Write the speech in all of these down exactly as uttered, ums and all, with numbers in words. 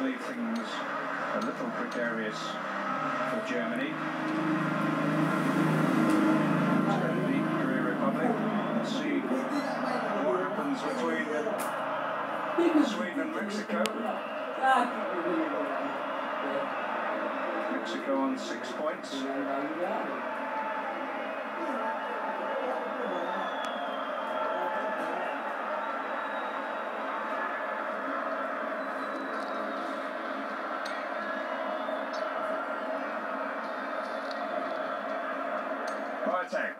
Leave things a little precarious for Germany. It's going to be Korea Republic. Let's see what happens between Sweden and Mexico. Mexico on six points. Right,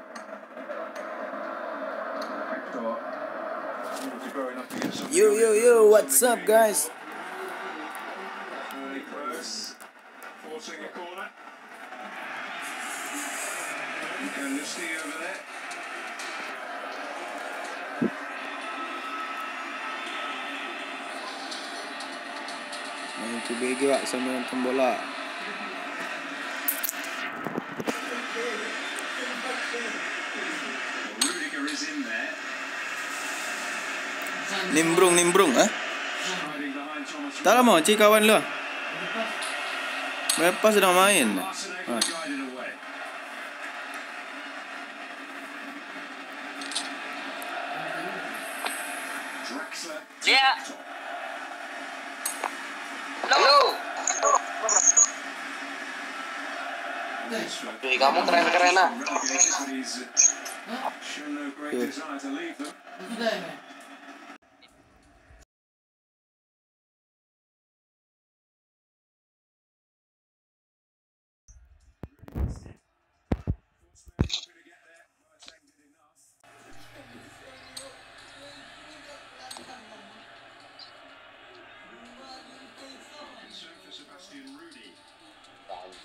Hector. Yo, yo, yo, what's up, guys? Forcing a corner. Can just see over there. Main cubik juo sambil nonton bola. Rudiger is in there. Nimbrung, nimbrung, eh? Hiding behind Thomas. Tak lama, cik kawan lu. Lepas sedang main. Barcelona guided away. Draxler. Dia. Lu. Wih, kamu keren-keren, ah. Shown no great desire to leave them.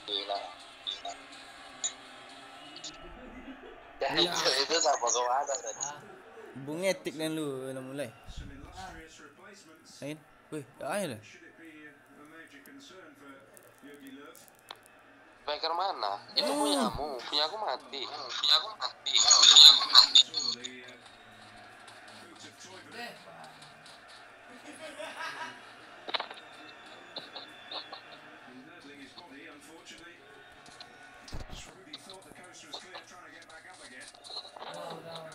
Santi lah. Dah, itu, itu siapa kau ada tadi? Bungetik dan lu, nak mulai. Lain. Weh, tak air lah. Striker mana? Itu punyamu. Punyaku mati. Punyaku mati. Punyaku mati. He's nuddling his body, unfortunately. Rudy thought the coast was clear, trying to get back up again.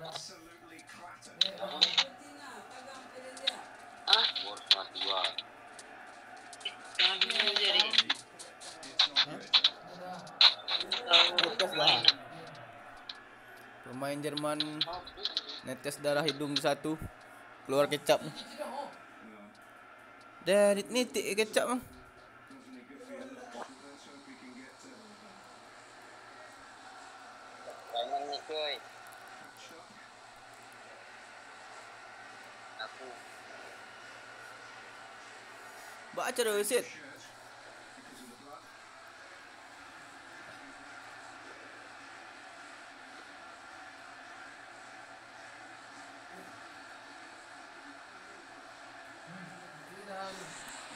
Absolutely clattered. Ah, buat dua. It's not good. Pemain Jerman netes darah hidung satu, keluar kecap. Dah nitik kecap, bang. Jangan ni, cuy. Aku. Baca dulu, Sid.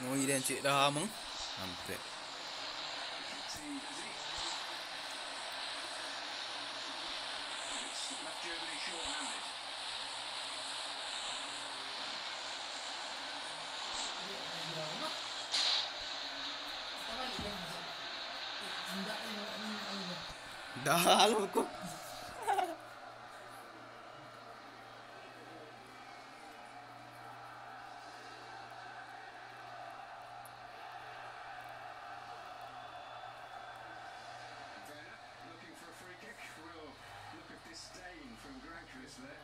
Ngoi den cik dah ameng. Ampek. Dah lu kok. Werner looking for a free kick. Real look of disdain from Grankvist there.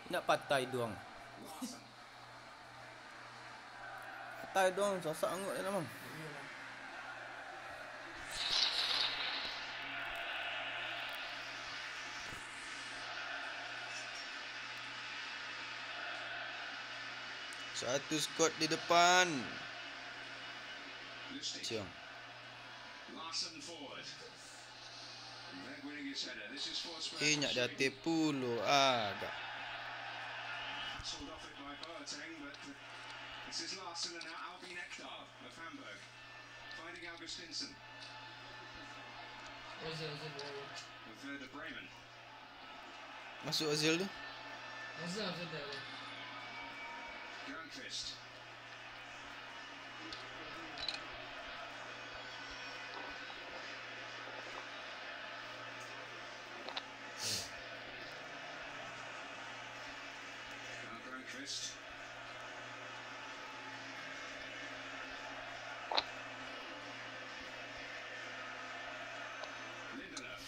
Nak patai duang. Larsen. Patai duang, sasak angguk dia, Bang. Satu squad di depan. Ciong. Inyak di ateh pulo, agak. Hustled off it by Boateng, but this is Larsen and now Albin Ekdal of Hamburg. Finding Augustinsson. Ozil, Ozil, Ozil. Werder Bremen. Masuk Ozil tu. Ozil, Ozil dah. Grankvist. Lindelof.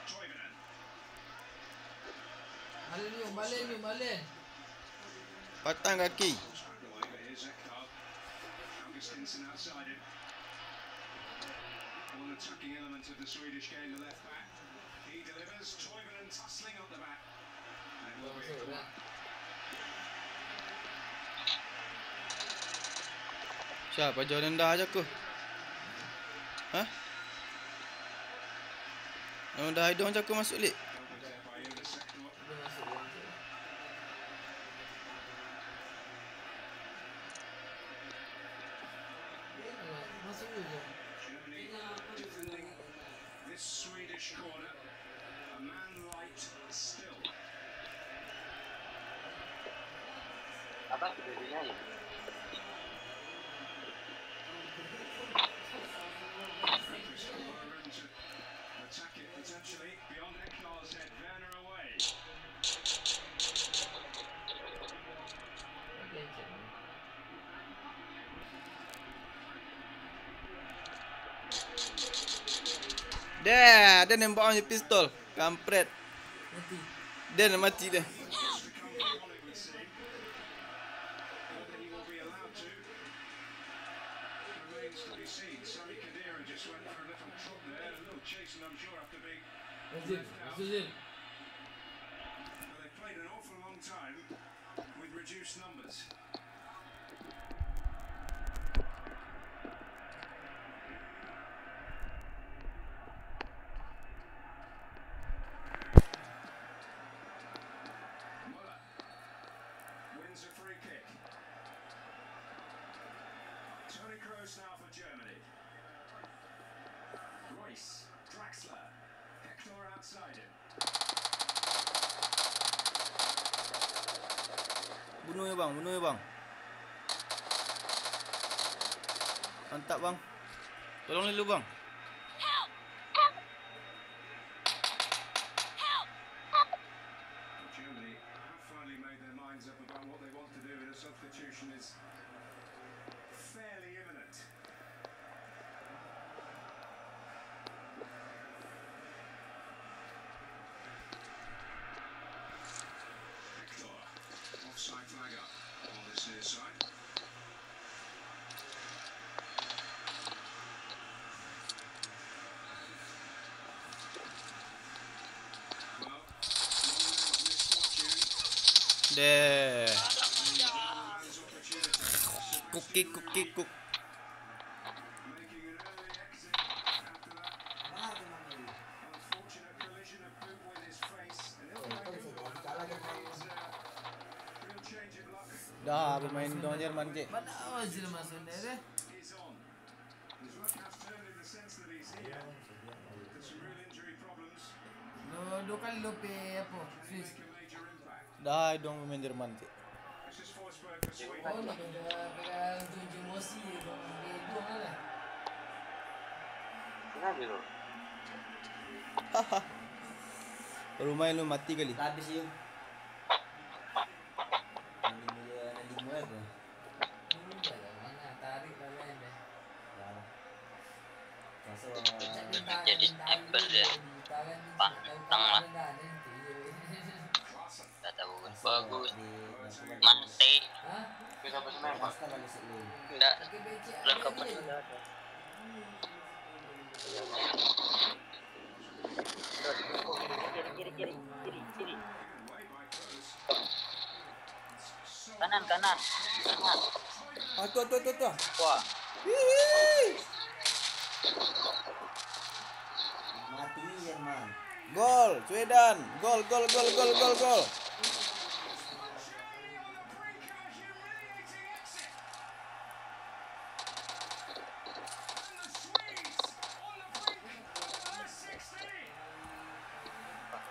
Toivonen. Balen, Yun, balen, Yun, balen. Patang kaki. Augustinson outside it. One attacking element of the Swedish game, the left back. He delivers. Toivonen tussling up the back. And it will be a corner. Sia, paja rendah aja ko. Hah? Nan rendah hidung aja ko masuk lik. Germany defending this Swedish corner. A man light still. Apa? Bedanya ya? Attack it potentially beyond Ekdal's head. Werner away. Deh, dia nembak awak jo pistol. Kampret. Mati. Dia nak mati dah. Remains to be seen. Sami Khedira just went for a little trot there, a little chase, and I'm sure after being Masuk, masuk, Zil. Well, they've played an awful long time with reduced numbers. Muller wins a free kick. Toni Kroos now for Germany. Reus, Draxler, Hector outside him. Bunuh yo, Bang, bunuh yo, Bang. Mantap, Bang. Tolong dulu, Bang. Germany have finally made their minds up about what they want to do, and a substitution is fairly imminent. Hector, offside flag up on this near side. Well, Deh. Kukik, kukik, kuk. Dah, pemain dong Jerman, cek. Mana awak sila masuk ni, deh? Lo, dua kali lo pe apo? Swiss. Dah, dong pemain Jerman, cek. Oh, nak kena, kena tunjuk emosi, dong. Dia dua lah. Kenapa tu? Rumah lu mati kali. Habis, yo. Nanti dia, nanti dia apa? Ini dah lah, mana? Tarik lah, lain deh. Jadi sniper dia. Pantang lah. Dah tahu bagus. Mati. Ndak. Lengkap. Kiri, kiri, kiri, kiri, kiri. Kanan, kanan, kanan. Ah, tu, tu, tu, tu. Wah. Hihi. Mati, Jerman. Gol, Swedan. Gol, gol, gol, gol, gol, gol.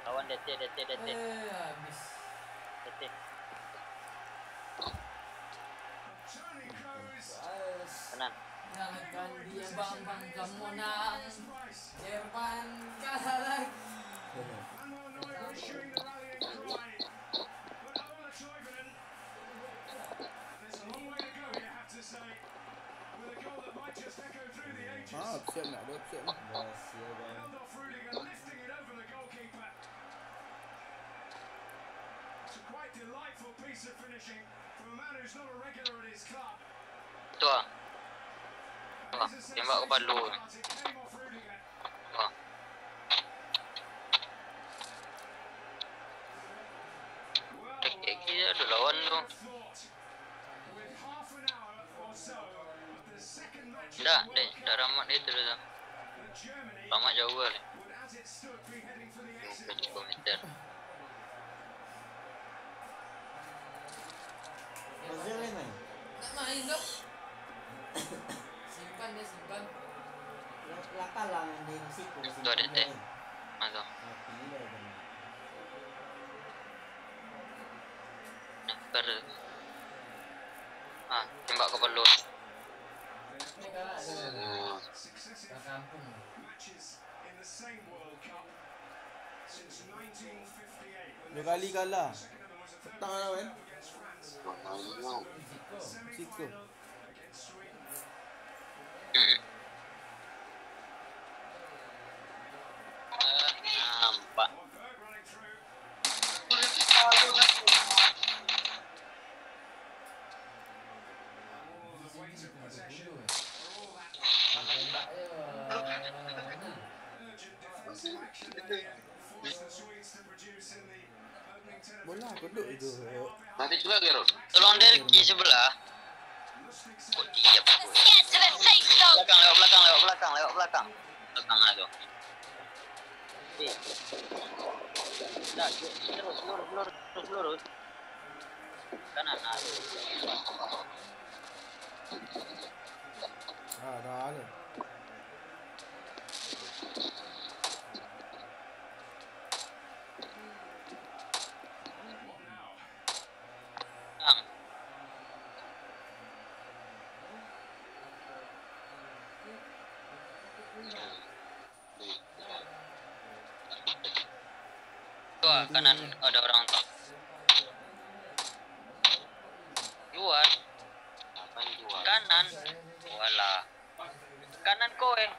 Lawan detik, detik, detik. Eh, habis. Detik. Tenang. Jangankan dia, Bang, Bang, kamu nak. Jerman kalah lagi. Tu ah. Tu ah, tembak kapalo. Tu ah. Kek-kek ado lawan tu. Ndak, dek, ndak ramak dia tu dah. Ramak jauah lah. Tujuh puluh meter. Brazil ni main. Tak main tu. Simpan dia, simpan. Lah kalah main di Meksiko. Tu ada teh. Masuk. Mati lah dia. Sniper. Ah, tembak kapalo. Dua kali kalah. Petang lah, kan? Siko. Nampak. Bola kodok itu. Mati juga, Gero. Tolong dari sebelah. Kok diam aku? Let's get to the safe zone. Belakang, lewat belakang, lewat belakang, lewat belakang. Belakang lah tu. Eh. Dah, terus, lurus, lurus, lurus, lurus. Kanan, ah, tu. Ah, dah, dah. Tu ah, kanan ada orang tu. Jual. Kanan. Walah. Kanan ko, eh.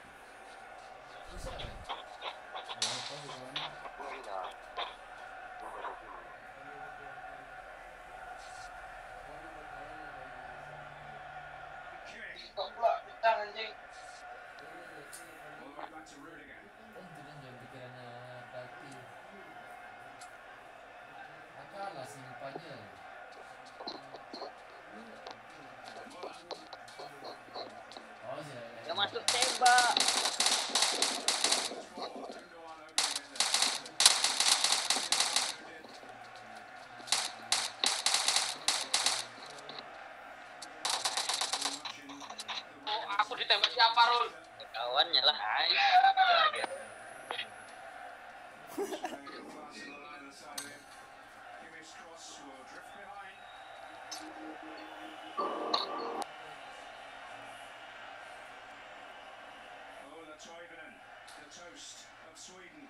Dah masuk tembak. Oh, aku ditembak siapa, Rul? Kawannya lah. Ola Toivonen, the toast of Sweden.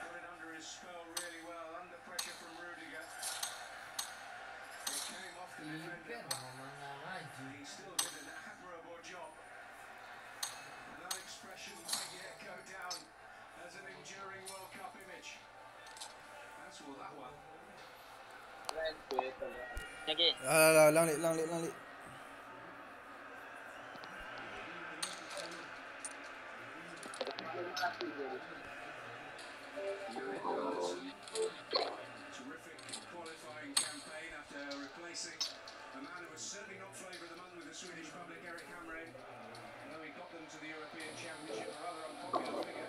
Put it under his spell really well, under pressure from Rudiger. It came off the defender. He still did an admirable job. And that expression might yet go down as an enduring World Cup image. That's all that one. Lagi. Alah, alah, langlik, langlik, langlik. Terrific qualifying campaign after replacing a man who was certainly not flavour of the month with the Swedish public, Erik Hamrén. Though he got them to the European Championship, a rather unpopular figure.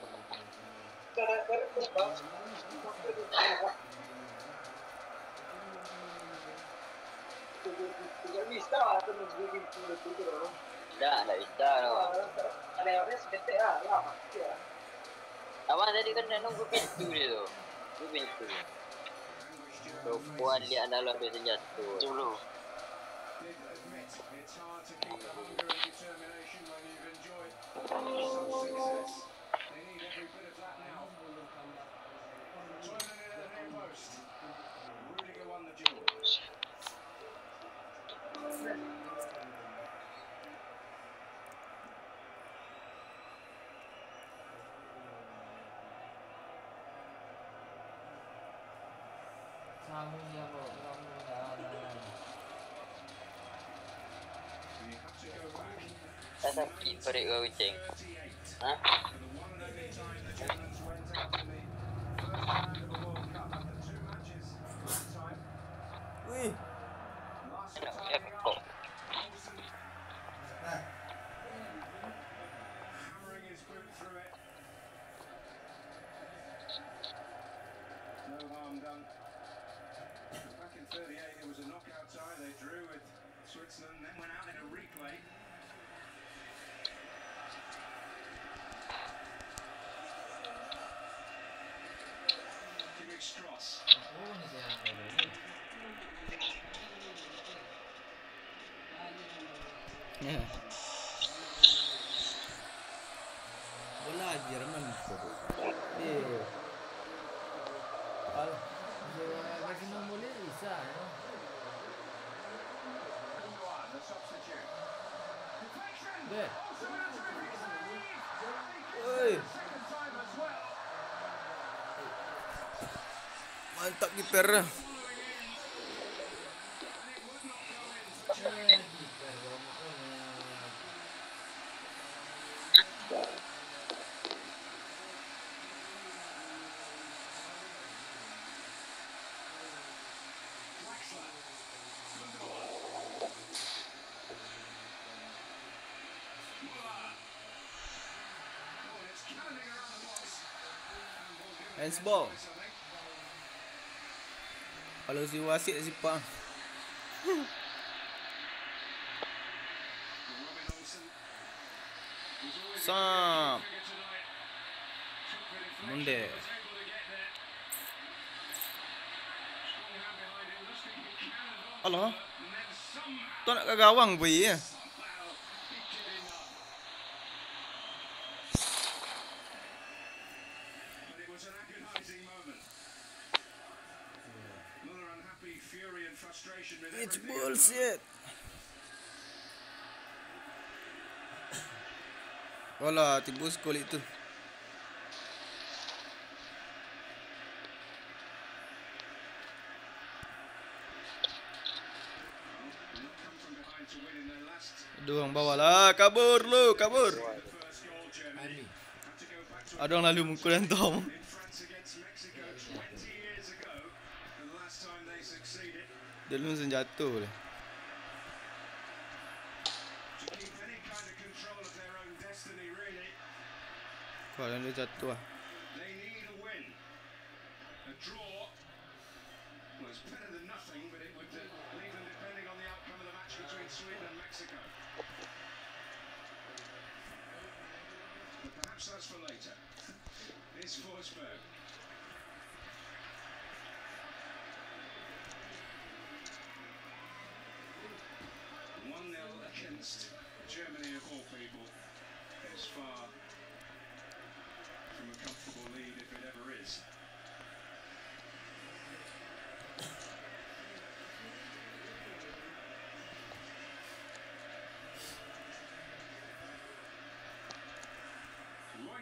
Ndak, ndak bisa doh. Abang tadi kan nak nunggu pintu dia tu. Nunggu pintu. Sopoan liak dalam tu senjato. Dulu. Dah sakik paruik kau, Ceng. Hah? Wih. Nak lihat kok. No harm done. Back in thirty-eight, it was a knockout tie. They drew with Switzerland, then went out in a replay. Kimmich Cross. Ya. Bola Jerman. Eh. Al-, Arsenal boleh bisa, ya. Deh. Oi. Mantap kiper. Handsball. Kalau si wasit sipak. Sam. Munde. Alah. Tu nak ka gawang, boy, ya. It's bullshit. Walah, tibo sikolik tu. Aduh, ang bawah lah. Kabur lu, kabur. Ani. Aduh, ang lalu mukul antam. Dia lu senjato lah. Kau yang dia jatuh lah. A draw was better than nothing, but it would uh, leave them depending on the outcome of the match between Sweden and Mexico. But perhaps that's for later. Here's Forsberg. One nil against Germany, of all people. It's far from a comfortable lead if it ever is.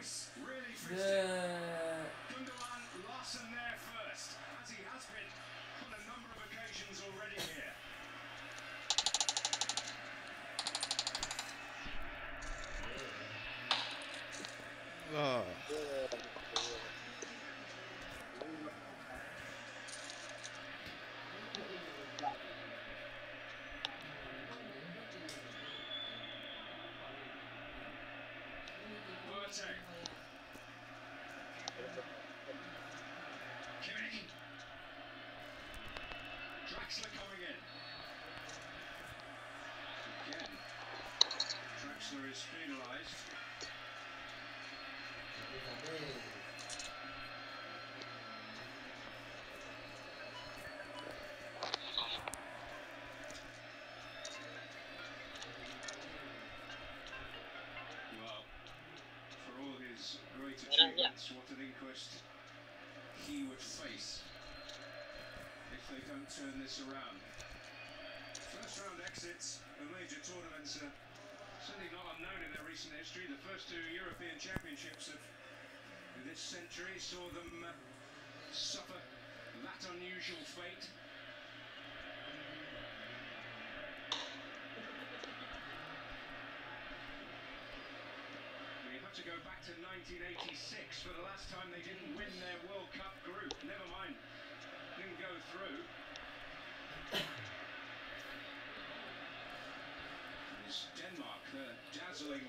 Reus really fits it. Gundogan, Larsen there first, as he has been on a number of occasions already here. Draxler coming in. Again, Draxler is penalised. Well, for all his great achievements, what an inquest he would face if they don't turn this around. First round exits of major tournaments are certainly not unknown in their recent history. The first two European Championships of this century saw them uh, suffer That unusual fate. We have to go back to nineteen eighty-six for the last time they didn't win their World Cup group. Never mind, didn't go through. It's Denmark, the dazzling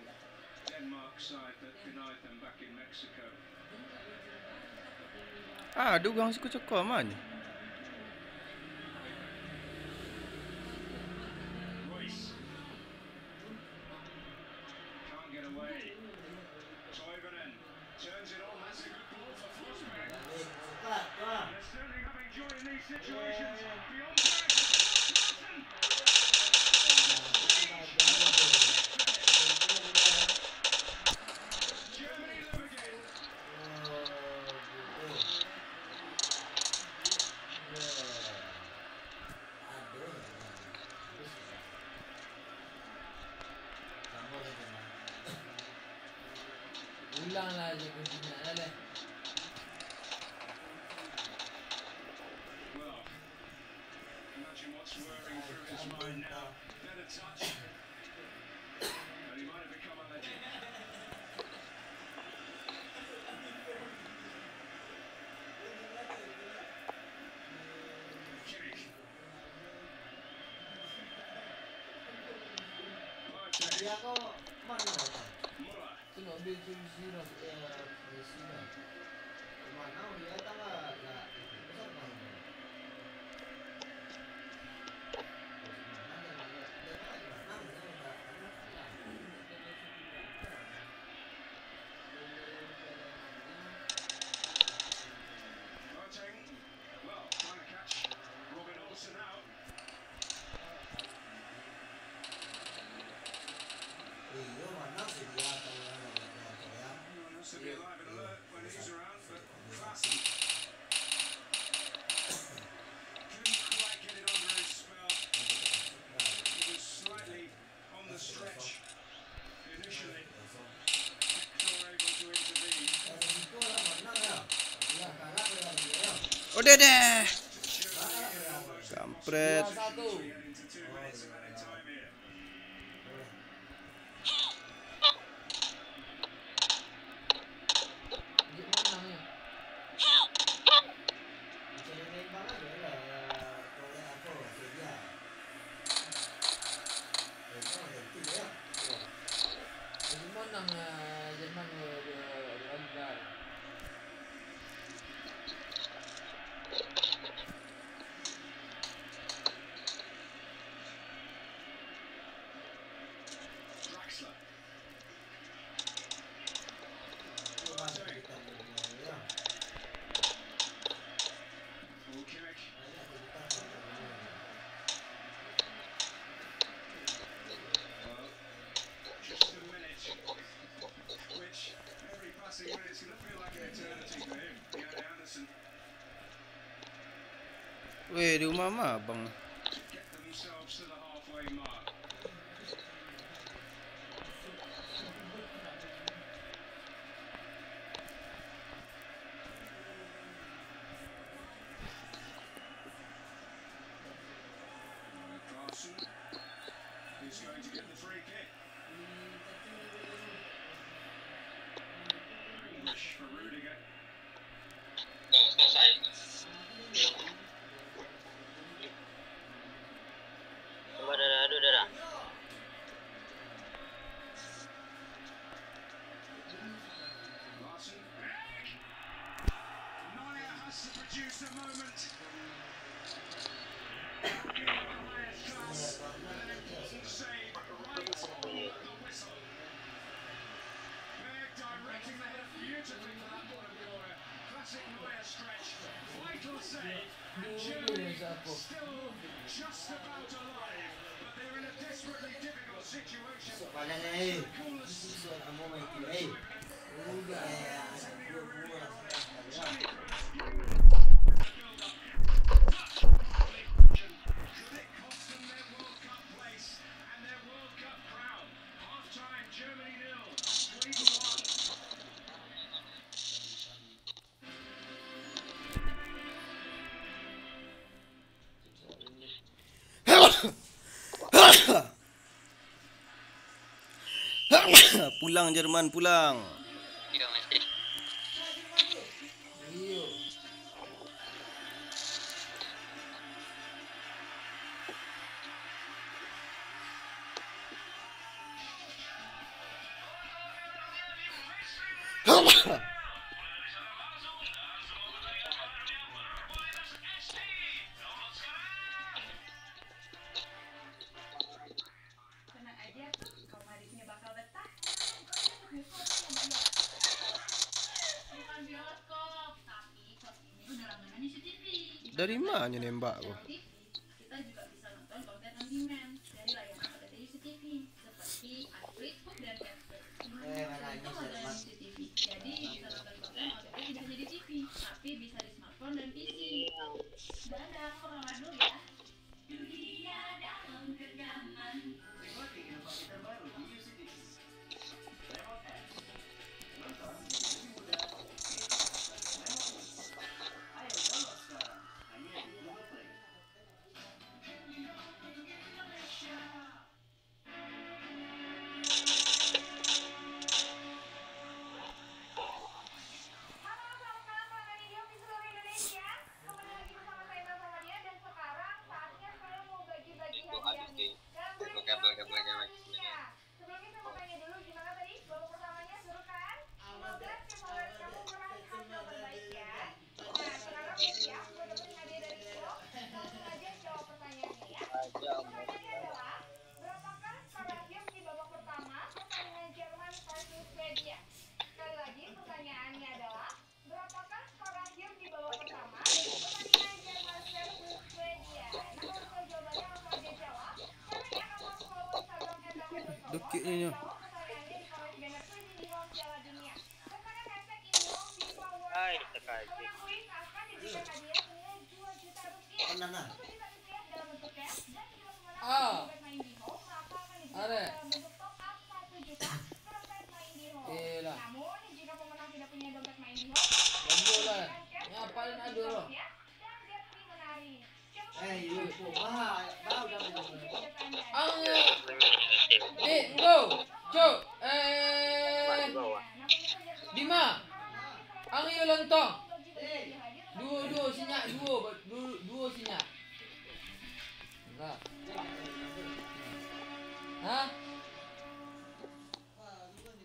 Denmark side that denied them back in Mexico. Ah, ado urang siko cakap man. Reus. Can't get away. Toivonen turns it on. That's a good ball for Forsberg. They're certainly having joy in these situations. Beyond thirty. Germany live again. Ulang lah, jago jinak lah. Well, imagine what's whirring through his mind now. Better touch. And he might have become a legend. Kimmich. Dia ko mana datang? Muller. Tu nak ambil solusi lah. Ya, solusi lah. Mana dia datang lah? Lah, besar main. Boateng. Well, trying to catch Robin Olsen out. Everyone has to be alive and alert when he's around, but Klaassen couldn't quite get it under his spell. It was slightly on the stretch initially. Hector able to intervene. Ode deh. Kampret. Usually heading to two minutes of added time here. Draxler. Boateng. Full Kimmich. Well, just a minute, which every passing minute's gonna feel like an eternity for him. Dean Henderson. Weh, di rumah mah abang. Get themselves to the halfway mark. Klaassen is going to get the free kick. English for Rudiger. Coba darah, aduh darah. Neuer has to produce a moment. That would be the highest class, and an important save right on the whistle. Berg directing the header beautifully for that bottom corner. Classic Neuer stretch. Vital save. And Germany still just about alive, but they're in a desperately difficult situation. Masuk kanan, eh. Masuk nak mau main tu, eh. Udah, eh, anak dua buah. Could it cost them their World Cup place and their World Cup crown? Half time, Germany nil, Sweden one. Pulang Jerman, pulang. Tenang aja, kaum Arifnya bakal betah. Bukan bioskop, tapi klub ini udah langganan U C T V. Dari mana nembak ko? Kita juga bisa nonton konten on demand dari layanan O T T U C T V, seperti Atlet dan Netflix. Cuma dengan itu langganan U C T V. Jadi bisa nonton konten O T T tidak hanya di T V, tapi bisa di smartphone dan P C. Dadah, aku berangkat dulu ya. Dunia dalam genggaman. Nikmati inovasi terbaru di U C T V. Remote X. Nonton jadi lebih mudah. Nikmat dengan Remote X. Ayo download sekarang. Hanya di Google Play. Halo, selamat malam, Bang Daniel di seluruh Indonesia. Kembali lagi bersama saya, Mel Samadia, dan sekarang saatnya saya mau bagi-bagi hadiah nih. Gabung ya, Piala Dunia. Sebelumnya saya mau tanya dulu, gimana tadi? Babak pertamanya seru kan? Semoga keseruan kamu meraih hasil terbaik ya. Nah, sekarang ya, buat dapetin hadiah dari Iko, langsung aja jawab pertanyaannya ya. Pertanyaannya adalah, berapakah skor akhir di babak pertama pertandingan Jerman versus Swedia? Sekali lagi, pertanyaannya adalah, berapakah skor akhir di babak pertama pertandingan Jerman versus Swedia? Nah, kalau tahu jawabannya, langsung aja jawab. Caranya, kamu harus follow Instagram at dapet dot com. Dokiknyo. Jawab pertanyaannya di College Banner Quiz IndiHome Piala Dunia. Hai, takaji. Tenang, nah. Ah. Are. Iyalah. Jomblo lah. Yang paling ado lah. Eh, iyo, kok bah, bah, udah, udah, udah. Ang, dek, bro, cok, eh, Dima, ang iyo lontong. Duo, duo, sinyak, duo, duo, duo sinyak. Enggak. Hah?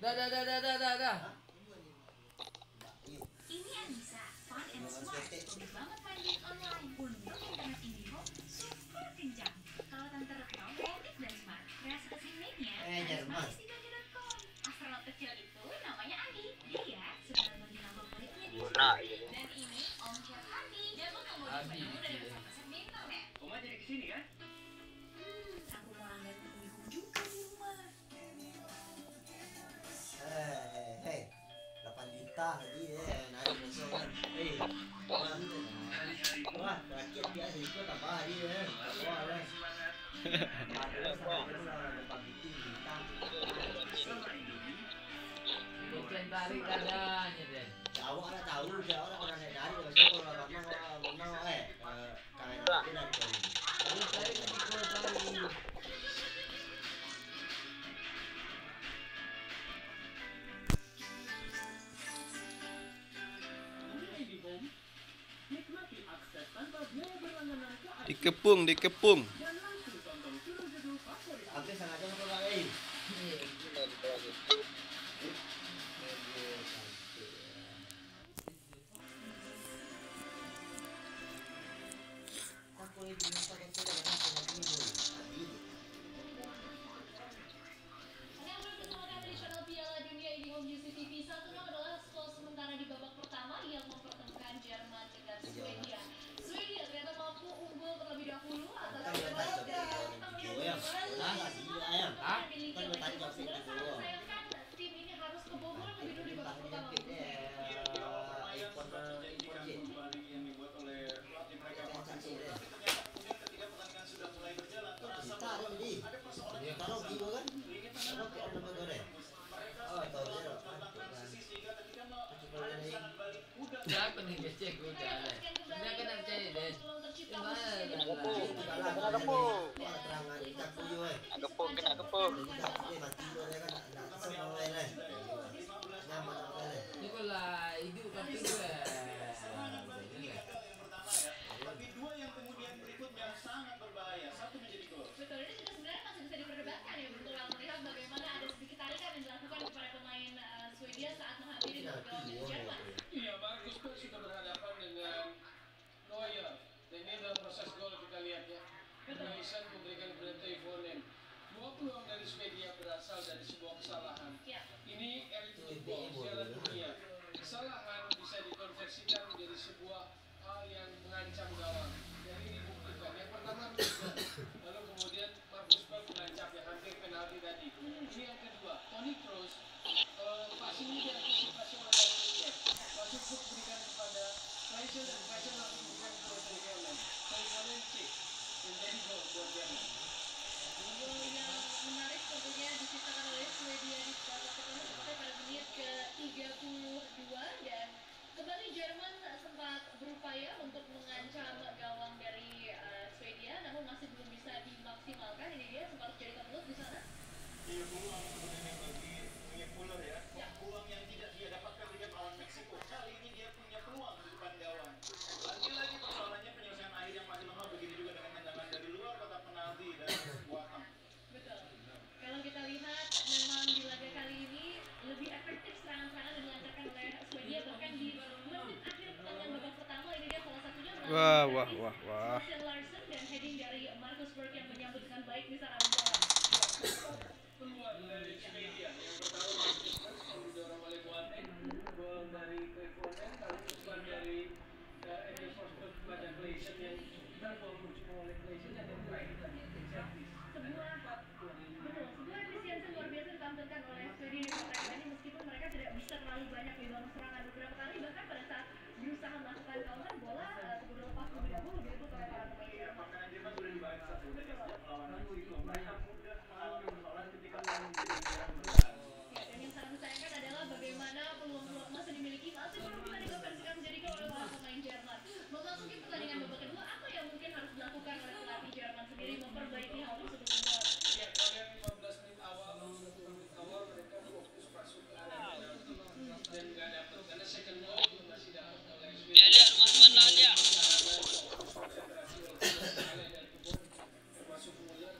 Dah, dah, dah, dah, dah, dah, dah. Ini Anissa, fun and smart. Hobi banget main game online. Untung internet IndiHome super kencang. Kalau Tante Retno kreatif dan smart. Rasa asik mainnya, eh, harus Jerman. Mampir di dojo dot com. Astronot kecil itu namanya Andi. Dia suka berbagi nama favoritnya di Guna, iya. Dan ini Om Chef Andi. Jago membuat Andi, menu dari iya. Resep-resep di internet. Oma jadi kesini, kan? Hmm, aku mau langganan IndiHome juga di rumah. Eh, eh, eh. Lapan juta tadi, eh, naik besok kan. Eh, wah, wah, rakyat biasa itu tambah tadi, eh. Tambah, eh. Lapan juta. Bukan balik adanya, deh. Ya, awak lah tahu, ya, awak lah pernah naik-naik, besok kalau menang, menang, eh, eh, Dikepung, dikepung. Yang belum terkenal di channel Piala Dunia IndiHome U C T V, satu nol adalah skor sementara di babak pertama yang mempertemukan Jerman dengan Swedia. Swedia ternyata mampu unggul terlebih dahulu atas Swedia. Tim ini harus kebobolan lebih dulu di babak pertama. Siapa nih kecek udah lah. Dia kena percaya deh. Gimana lah. Nak gepuk ke nak gepuk? Tapi dua yang kemudian berikutnya sangat berbahaya. Satu menjadi gol. Betul, ini juga sebenarnya masih bisa diperdebatkan ya, Bung Toel, melihat bagaimana ada sedikit tarikan yang dilakukan kepada pemain, eh, Swedia saat menghampiri gawang Jerman. Iya, Marcus Berg sudah berhadapan dengan Neuer. Dan ini dalam proses gol kita lihat ya. Betul. Alisson memberikan kepada Toivonen. Dua peluang dari Swedia berasal dari sebuah kesalahan. Ya. Ini elit football, Piala Dunia. Kesalahan bisa dikonversikan menjadi sebuah hal yang mengancam gawang. Dan ini dibuktikan. Yang pertama, lalu kemudian Marcus Berg menancap yang hampir penalti tadi. Ini yang kedua, Toni Kroos, eh, passing ini diantisipasi oleh Marcus Berg. Marcus Berg berikan kepada Kleisel dan Kleisel langsung berikan kepada Toivonen. Toivonen cek menjadi gol buat Jerman. Gol yang menarik tentunya diciptakan oleh Swedia di babak pertama, tepatnya pada menit ke tiga puluh dua, dan kembali Jerman sempat berupaya untuk mengancam gawang dari, eh, Swedia, namun masih belum bisa dimaksimalkan. Ini dia sempat terjadi kemelut di sana. Iya, peluang sebenarnya bagi Muller ya. Ya. Peluang yang tidak dia dapatkan ketika melawan Meksiko. Kali ini dia punya peluang di depan gawang. Lagi-lagi persoalannya penyelesaian akhir yang masih lemah, begitu juga dengan tendangan dari luar kotak penalti dari Boateng. Betul. Kalau kita lihat, memang di laga kali ini lebih efektif serangan-serangan yang dilancarkan oleh Swedia, bahkan di menit akhir pertandingan babak pertama, ini dia salah satunya melalui Wah, wah, wah, wah. Sebastian Larsson dan heading dari Marcus Berg yang menyambut dengan baik di sana. Peluang dari Swedia yang pertama, Marcus Berg yang didorong oleh Boateng, gol dari Toivonen, lalu umpan dari Sebuah, betul, sebuah efisiensi luar biasa ditampilkan oleh Swedia di babak ini, meskipun mereka tidak bisa terlalu banyak membangun serangan. Beberapa kali bahkan pada saat berusaha melakukan counter, bola, eh, keburu lepas terlebih dahulu, direbut oleh para pemain. Iya, makanya dia kan sudah dibayar satu. Betul. Setiap lawan Meksiko, mereka mudah melawan persoalan ketika lawan Jerman. Ya, dan yang sangat disayangkan adalah bagaimana peluang-peluang emas yang dimiliki masih belum bisa dikonversikan menjadi gol oleh para pemain Jerman. Memasuki pertandingan babak kedua, apa yang mungkin harus dilakukan oleh pelatih Jerman sendiri memperbaiki hal tersebut, Bung Toel? Ya, kalau yang lima belas menit awal, lima belas menit awal mereka fokus masuk ke area penalti dan nggak dapat. Karena second goal juga masih dapat oleh Swedia. Konsentrasi oleh Swedia dan termasuk Muller.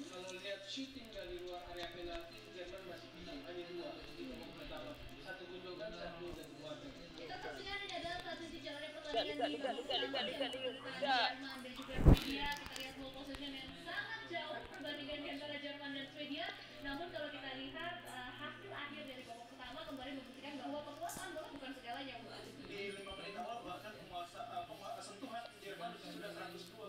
Kalau lihat shooting dari luar area penalti, Jerman masih minim, hanya dua di babak pertama. Satu Gundogan, satu dari Boateng. Kita saksikan ini adalah transisi jalannya pertandingan di babak pertama yang mempertahankan Jerman dan juga Swedia. Kita lihat ball possession yang sangat jauh perbandingan di antara Jerman dan Swedia. Namun kalau kita lihat, eh, hasil akhir dari babak pertama kembali membuktikan bahwa kekuasaan bola bukan segalanya, Bung. Di lima menit awal bahkan penguasa, eh, pengua-, sentuhan Jerman sudah seratus dua.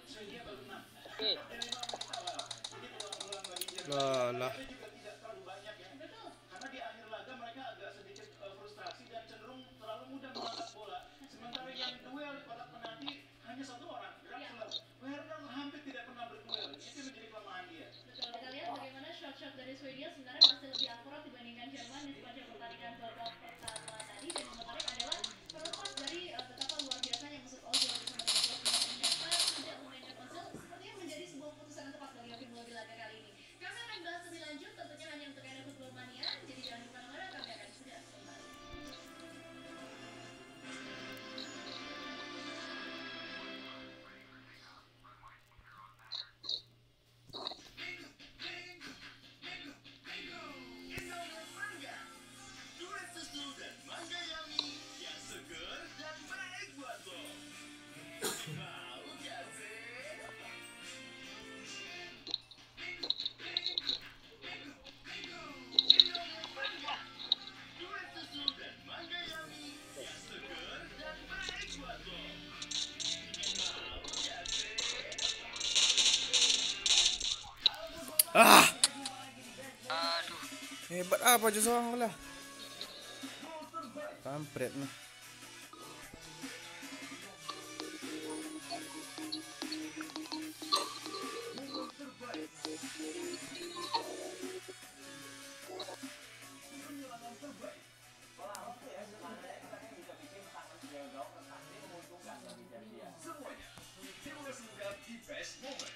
Swedia baru enam. Oke. Di lima menit awal. Ini peluang-peluang bagi Jerman. Lah, lah. Tapi juga tidak terlalu banyak ya. Betul. Karena di akhir laga mereka agak sedikit, eh, frustrasi dan cenderung terlalu mudah mengangkat bola. Sementara yang duel di kotak penalti hanya satu orang, Draxler. Ya. Werner hampir tidak pernah berduel. Itu menjadi kelemahan dia. Betul, kita lihat bagaimana shot-shot dari Swedia sebenarnya masih lebih akurat dibandingkan Jerman di sepanjang pertandingan babak pertama tadi. Dan yang menarik adalah terlepas dari, eh, betapa luar biasanya Mesut Ozil bersama dengan Klopp, mengatakan tidak memainkan Ozil sepertinya menjadi sebuah keputusan yang tepat bagi Joachim Low di laga kali ini. Kami akan bahas lebih lanjut tentunya hanya untuk Anda Football Mania, jadi jangan kemana-mana, kami akan segera kembali. Indomie Mangga. Duet susu dan mangga Yummy yang seger dan baik buat lo. Mau gak sih? Ah! Aduh. Hebat apa jo sorang ko lah. Kampret nih. Semuanya, tim West Muda di Best Moment.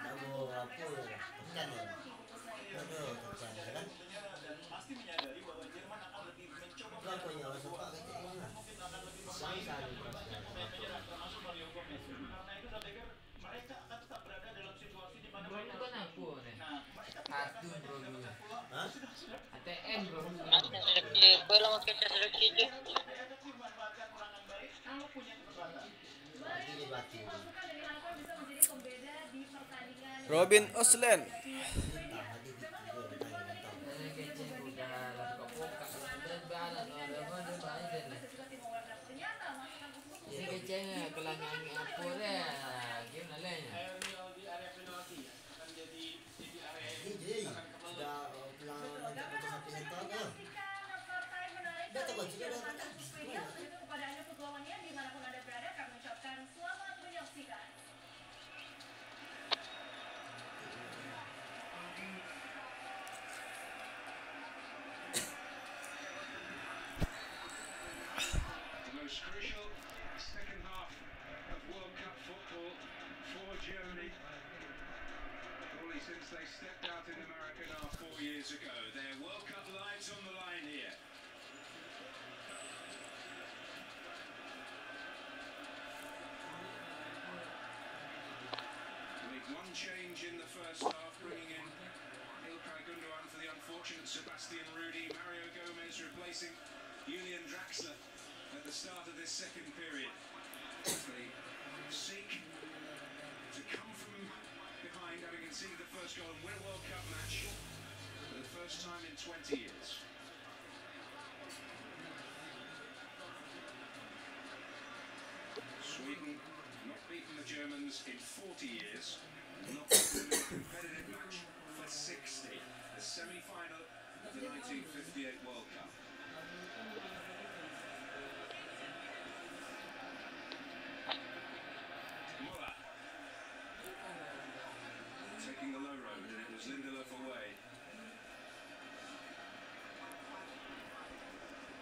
Tahu apa ya? Ikan ya? Ada ikan ya kan? Itu apa yang awak suka kecek mana? Sangsa ni. Bro, lu kan apa ni? Kartun, bro, lu. Hah? A T M, bro, lu. Mas, rezeki, gue lo makin rezeki je. Robin Oslen. Ini kecengnya, kelanyangi apa deh? Game lalainya. Jadi, jadi, sudah, eh, pulang ngajak foto sampai satu apa? Dah tak baca dah, dah habis tu. The most crucial second half of World Cup football for Germany. Probably since they stepped out in America now four years ago. Their World Cup lives on the line here. With one change in the first half, bringing in Ilkay Gundogan for the unfortunate Sebastian Rudy. Mario Gomez replacing Julian Draxler. At the start of this second period, they seek to come from behind, having conceded the first goal, and win a World Cup match for the first time in twenty years. Sweden not beaten the Germans in forty years, not beaten in a competitive match for sixty. The semi-final of the nineteen fifty-eight World Cup. Muller. Taking the low road, and it was Lindelof away.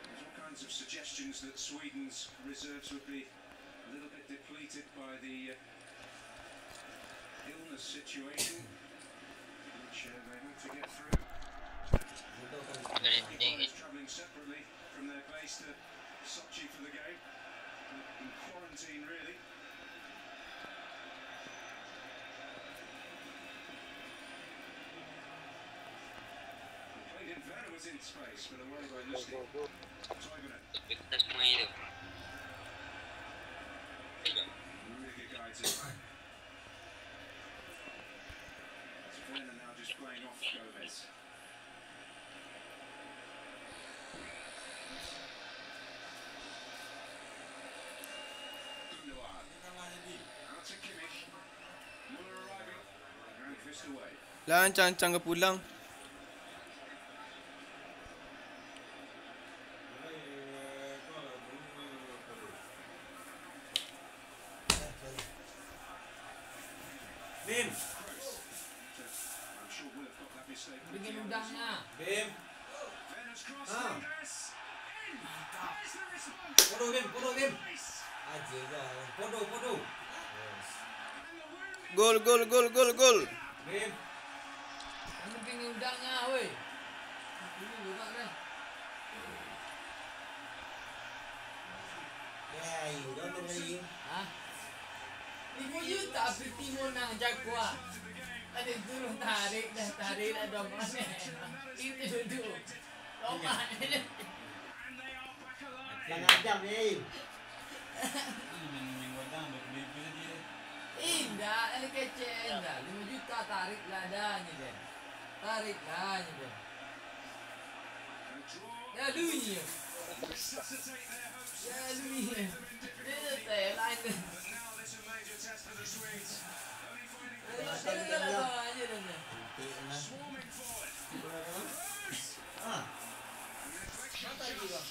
There's all kinds of suggestions that Sweden's reserves would be a little bit depleted by the, uh, illness situation, which, uh, they have to get through. Travelling separately from their base to Sochi for the game. In quarantine, really. Played in, Werner was in space, but away by Lustig. Toivonen. Really good guide to the back. It's Werner now just playing off Gomez. Gundogan. Out to Kimmich. Muller arriving. Ground fist away. Lah, ancang-ancang ka pulang. Bim. Bingin udahnya. Bim. Ah. Podo, Bim, podo, Bim. Aja lah. Podo, podo. Yes. Gol, gol, gol, gol, gol. Bim. Kamu bingin udahnya, woi. Aku juga dah. Ya, iya, udah, udah, udah, iya. Hah? Limo juta piti monang jago ah. Ada turun tarik dah, tarik dah dong. Itu duduk. Lomah. Setengah jam ni. Indak, ada kecek indak. Limo juta tarik lah dah ni deh. Tarik lah ni deh. Ya, lu ni. Ya, lu ni. Dia dah tak lain dah. Dia dah tak lain dah. Ah. Apa lagi, Bang?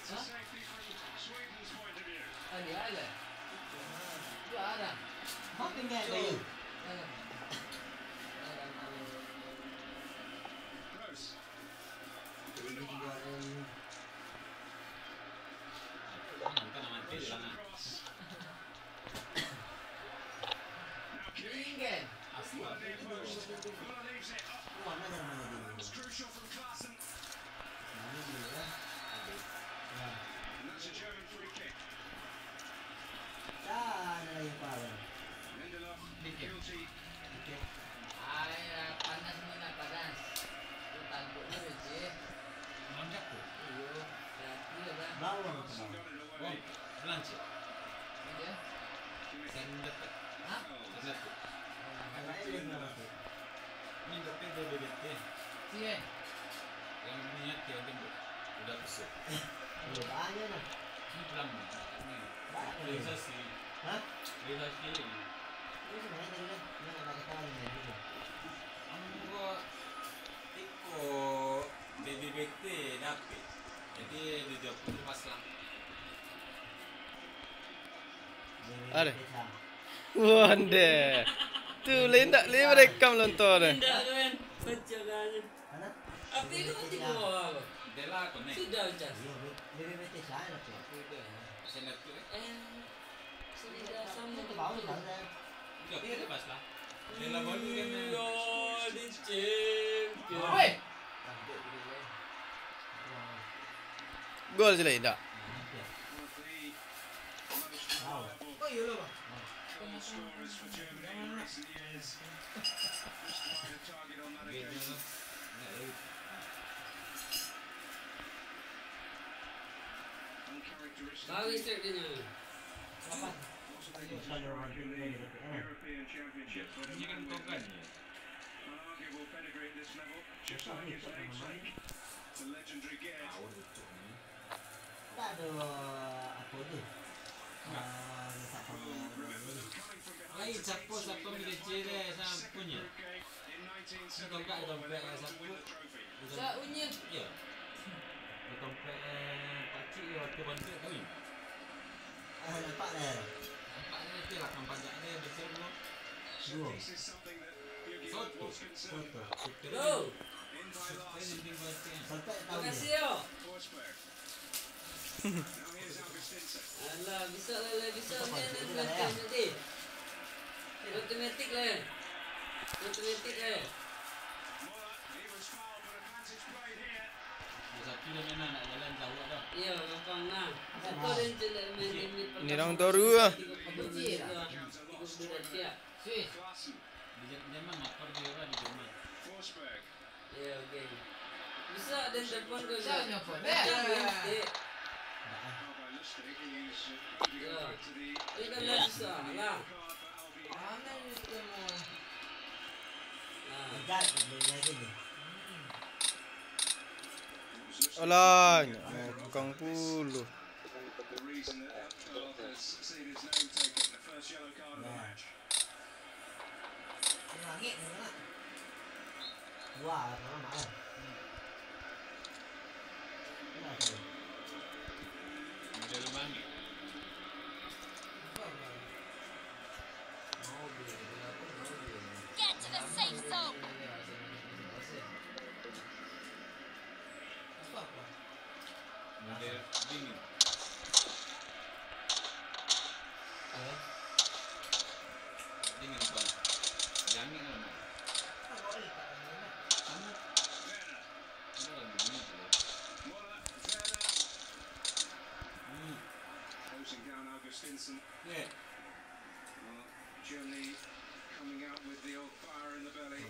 Hah? Ada, ada. Itu ada. Hah, tinggal ada. Ada. Ada, ada. Ini juga ada ini. Tinggal. Wah, mana, mana dia ni? Ini dia, ya. Ada. Ya. Dah, ada lagi apa, Bang? Dikit. Dikit. Ai, panas ni nak panas. Tu takut tu, Cik. Lonjak tu? Iyo, hati-hati lah, Bang. Bawang tu, Bang. Oh, belanja. Iya. Saya minta tak? Hah? Saya minta tak? Ada aja yang minta tak? Ini tapi ada B B T. Iya. Yang niat yang gendut. Udah besar. Iya, banyak lah. Ini pelan. Ini. Banyak. Realisasi. Hah? Realisasi ini. Ini sebenarnya tadi kan, yang ada kawan yang gitu. Ambo iko B B B T dapet. Jadi, dijawab tu pas lah. Ada. Wah, ndeh. Tu, lain tak? Lain merekam lontor deh. Indah tu kan. Baca kan. Mana? Tapi itu kan tiga orang. Dia lah connect. Sudah, Cas. Iya, B B B T sana tu. Sudah. Sana tu, eh. Eh, sudah sama. Itu bau, bau dah. Enggak, dia lepas lah. Dia lah baru kan. Iya, di champion. Weh. Gol sila indak? Kawin strike dia nyo. Lapan. European Championship for the man with an unarguable pedigree at this level, just like his namesake, the legendary Gerd. Tak ada apa tu. Ah, tak apa. Will remember them coming from behind. Lain siapa, siapa milih ciri, siapa punya? Ni tongkat, tongkat siapa? Sa unyil. Iyo. Tongkat, eh, pakcik yo, waktu bantuak kawin. Ah, nampak dah. Nampak dah, tu lah, nampak dah, dia besar tu. Duo. Soto. Soto. Yo. Soto yang penting kuat, eh. Sampai tahu dia. Makasih, yo. Alah, bisa lah, lah, bisa. Ni, ni, ni, ni, ni. Automatik lah. Automatik lah. Satu dah menang, nak jalan jauah dah. Iyo, gampang lah. Satu dah cek main game ni. Ni orang toru lah. Tiga puluh dua, tiga puluh dua dah siap. Di Jerman, lapar dia lah di Jerman. Iyo, oke. Bisa den telepon ke? Bisa nyopot, eh. Bisa, bisa. Iyo. Ini kan dah bisa lah. Alah, tukang puluh. Langik tu lah. Wah, sama lah. Model langik. Get to the safe zone. Model dingin. Dingin, Bang. Langik lah, Bang. Sama. Sama lah, dingin tu. Hmm. Closing down Augustinsson. Yeah. Well, Germany coming out with the old fire in the belly.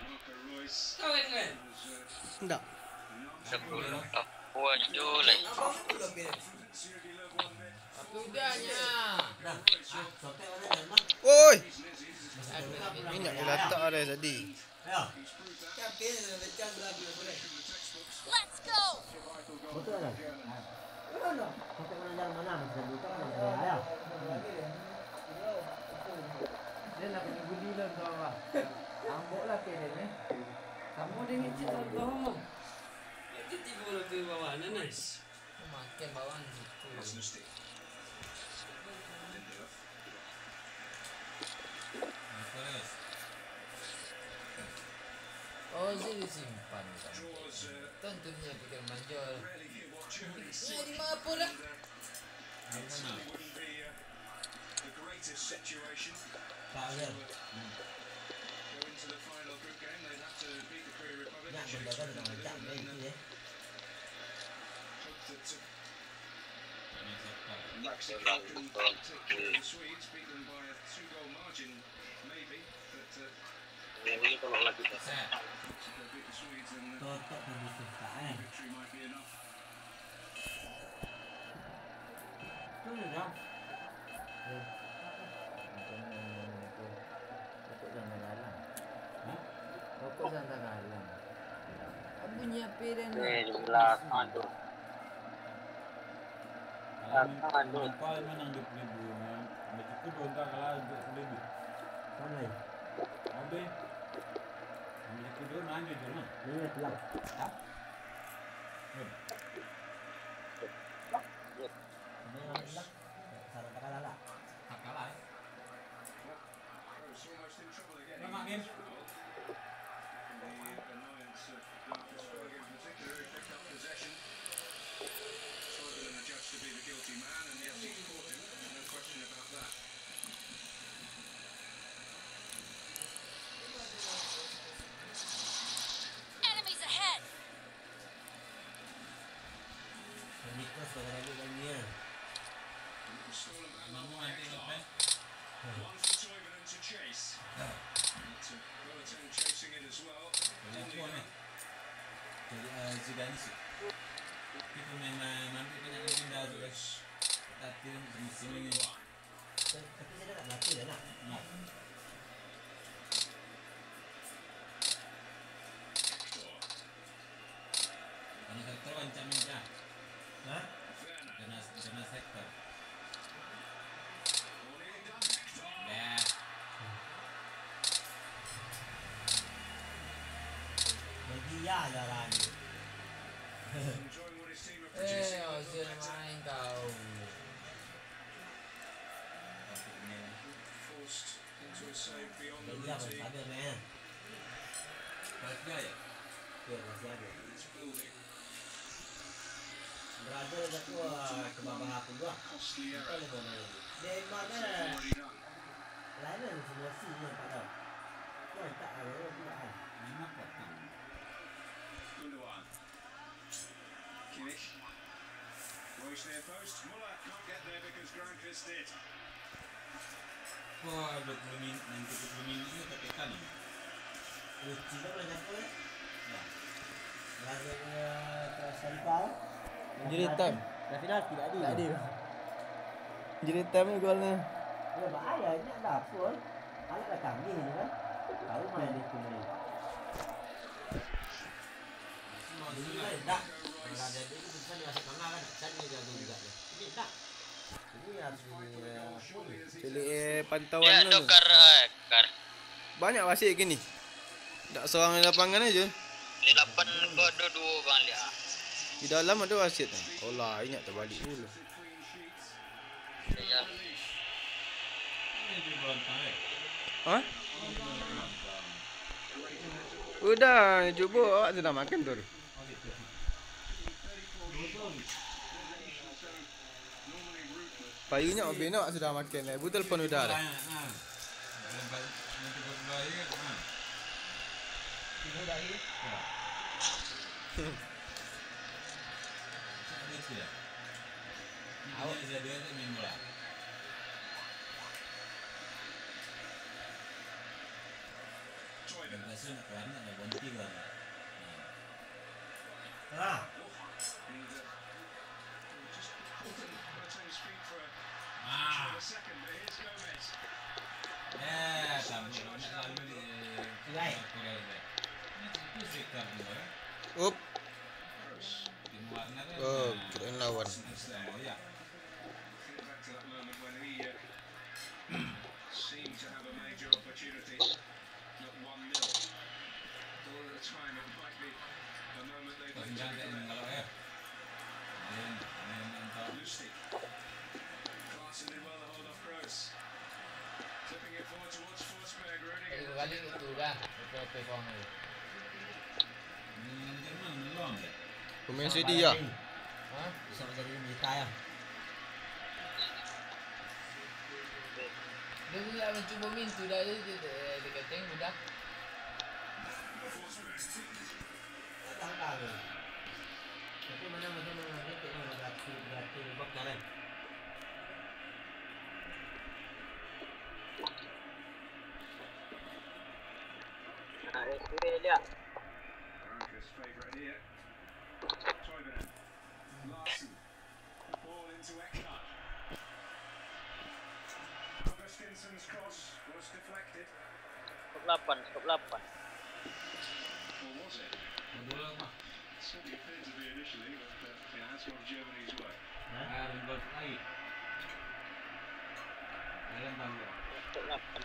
Marco Reus was, uh, Ndak. Sepuluh, sepuluh juta lah. Tapi udahnya. Woi. Minyak dilatak dah tadi. Let's go. Betul kan? Sampai mana jalan mana, macam tu kan, ya. Dia nak kena budi lah, tuan, bah. Ambok lah, kena ni. Kamu dia ngicit, tuan, bah. Itu tiba lebih bawah, nice. Makan bawang gitu. Oh, sih disimpan. Tentunya pikir manjol. Nah, di mana pun lah. Nak mendagang dengan macam ni, ya. Mexico can take care of the Swedes, beat them by a two-goal margin, maybe, but, uh, Mexico beat the Swedes and, uh, victory might be enough. Tu je, Jang. Eh. Rokok jangan tagalang. Hah? Rokok jangan tagalang. Bunyi H P dan ni. Eh, jelas, aduh. Kalau nampak memang nang duit ribu, macam tu dua entah kalau duit ribu. Pandai. Habis. Macam tu dua, mana je, Jang? Ini pulang. Hah? Hmm. Ini yang pulang. Sarang tak kalah lah. Tak kalah, eh. Lemak, Kim. Enemies ahead! Nikos dah ada lagi, eh. Ngomong nanti, Kim, eh. Hmm. Chase. Lots of Boateng chasing it as well. Dari apa ni? Dari, eh, Zidane sih. Tapi pemain ma-, Madrid banyak yang pindah tu, kan. Tapi musim ini. Tapi saya tak mati dah nak. Nah. Jonas Hector rancak main, ah. Hah? Jonas, Jonas Hector. Dah. Bagi ya lah lagi. Eh, Ozil main kau. Bagi ya, Bang Fabio main. Kelas dia ya? Iya, kelas dia. Berada di aku, ah, ke bawah aku juga. Kita boleh bawa lagi. Neymar kan. Lain lah, semua sih ni nampak tau. Kau tak tahu, aku tak tahu. Neymar potong. Kimmich. Royce near post. Muller can't get there because Grimekus did. Wah, dua puluh minit, nanti dua puluh minit ni tekan ni. Uci kan boleh jago ya? Ya. Lagi ke Costa Rica. Injury time. Dah final tidak ada. Tak ada. Injury time ni golnya. Ya, bahaya, inyak dah apa. Alat dah kami ni kan. Tahu main di tu ni. Dulu kan dah. Kalau ada dia tu, keputusan dia masuk tengah kan. Kan dia jago juga dia. Ini dah. Ini harus di, eh, apa ni? Pilih, eh, pantauan. Ya, dulu. Dokar, eh, kar. Banyak wasit kini. Tak seorang di lapangan aja. Di lapan ko ado duo bang liak. Di dalam ada wasit. Oh lah, inyak terbalik dulu. Ya, ya. Hah? Udah, cubo awak sudah makan tu. Payunyo obeh nak sudah makan, eh. Bu telepon udah dah. Awak. Ah. Ah. Eh, sampai nak lalu di. Right. Up. Oh, kirain lawan. Seemed to have a major opportunity. Not one nil. All the time it might be a moment they wait to recollect. Lustig. Klaassen did well to hold off Kroos. Flipping it forward towards Forsberg. Rudiger. Tigo kali tu dah, P P F tu. Pemain City ya? Hah? Bisa menjadi berita ya. Dia pula mencuba mintu dah, dia, dia, dia, dia kata budak. Tapi mana, mana, mana, dia tengok berarti, berarti bakaran. Nah, dia sudah lihat. Augustinsen's cross was deflected. Skop lapan, skop lapan. Or was it? Certainly appeared to be initially, but, uh, yeah, that's gone Germany's way. Skop lapan.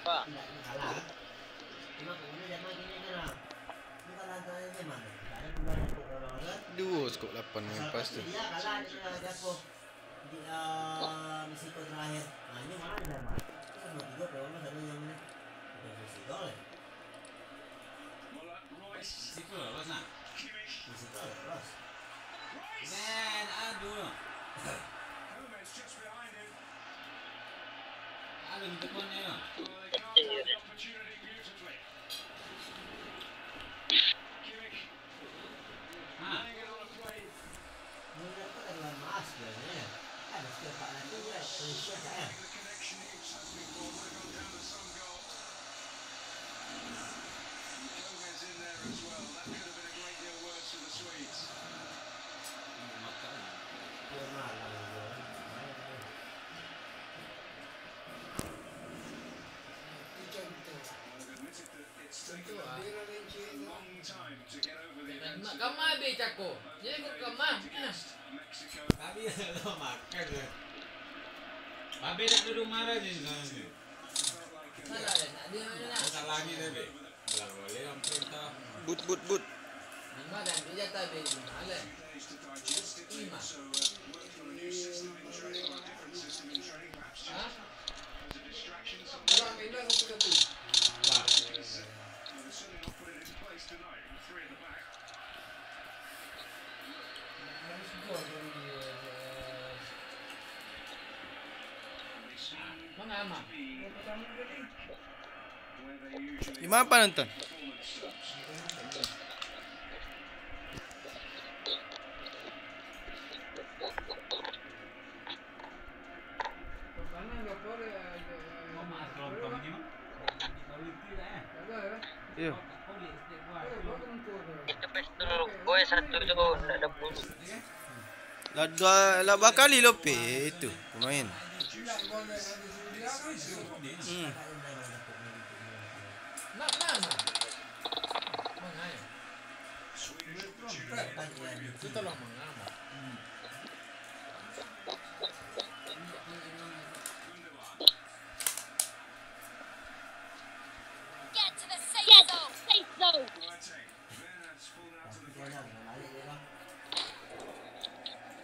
Pak. Duo skop lapan main pas tu. Situ lah, Ros, nah. Di situ lah, Ros. Man, aduh. Aduh, minta puan ni lah. Ha. Nak kama be cako. Jadi kok kama. Nah. Tadi lo makan je. Babe dak duduk marah je sana je. Salah deh, nak dia mana nak? Salah ni deh be. Belah boleh orang perintah. But, but, but. Lima dan dia jatah be lima lah. Lima. Hah? Kurang pindah satu-satu. Wah. Mangama. Di mana nonton? Iyo. Lah dua, lah bakali Lopez tu pemain. Hmm. Nak, nak, nak. Mangai. Itu tolong mangama. Get to the safe zone. Safe zone.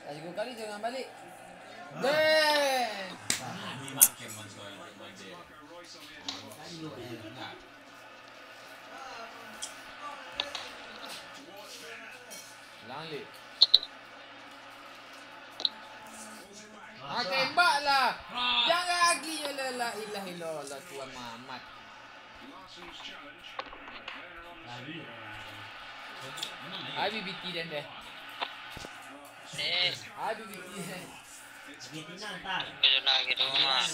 Lagi dua kali jangan balik. Deh. Ulang, Lik. Ah, tembaklah. Jangan lagi, ya la ilaha illallah, Tuan Muhammad. Abi B T den deh. Eh. Abi B T den. Gitu nah, gitu mah.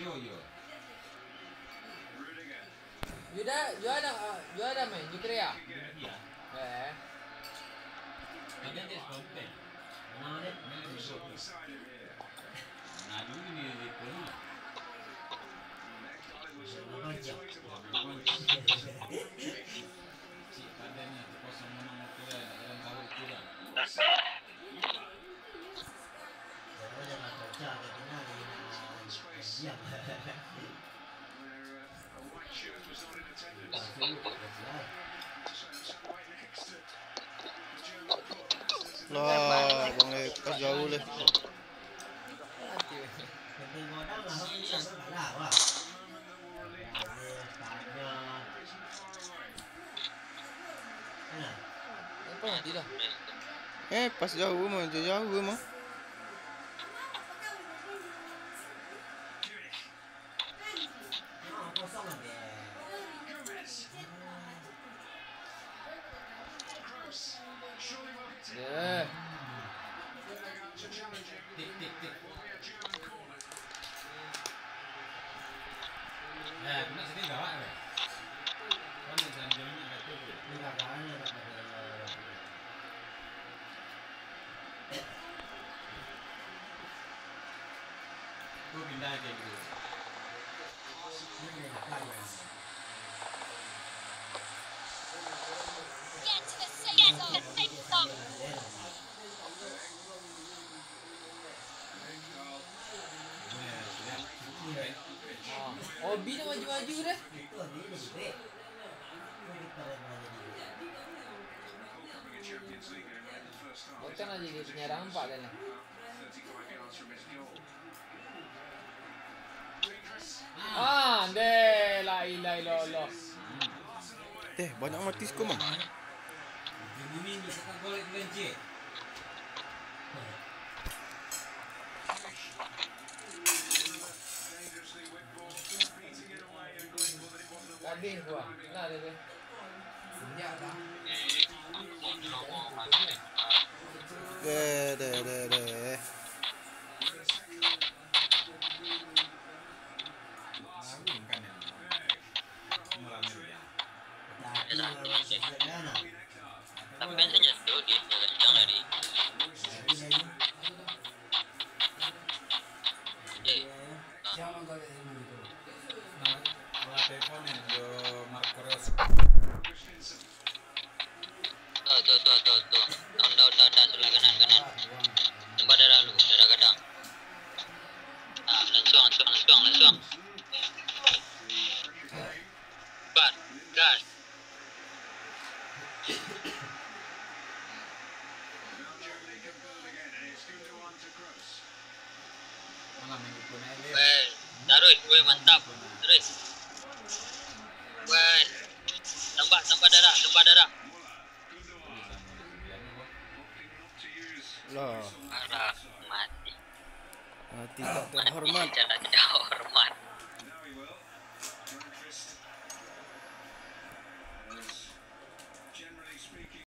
Yo, yo. Yuda, Yuda, Yuda main, Yukria. Eh. Lah, Bang, eh, pas jauh leh. Eh, pas jauh mah, jauh mah. Eh. Obi dah maju-maju dah. Bukan aja dia punya rampak dah ni. Ah, ndeh, la ilaha illallah. Eh, banyak mati siko mah. Tadi gua, nah, dia, dia. Deh, deh, deh, deh. Tapi kan senjata dia, dia kencang tadi. Siapa kau yang itu? Nah, lah telepon yang jo Mark Reus. Tuh, tuh, tuh, tuh, tuh. Down, down, down, down, sebelah kanan, kanan. Tembak darah lu, darah gadang. Nah, langsung, langsung, langsung, langsung. Cepat, gas. Malam minggu pun aja. Weh, taruih, weh, mantap. Taruih. Weh. Tambah, tambah darah, tambah darah. Lah, Arah mati. mati tak terhormat. Jalan jauh.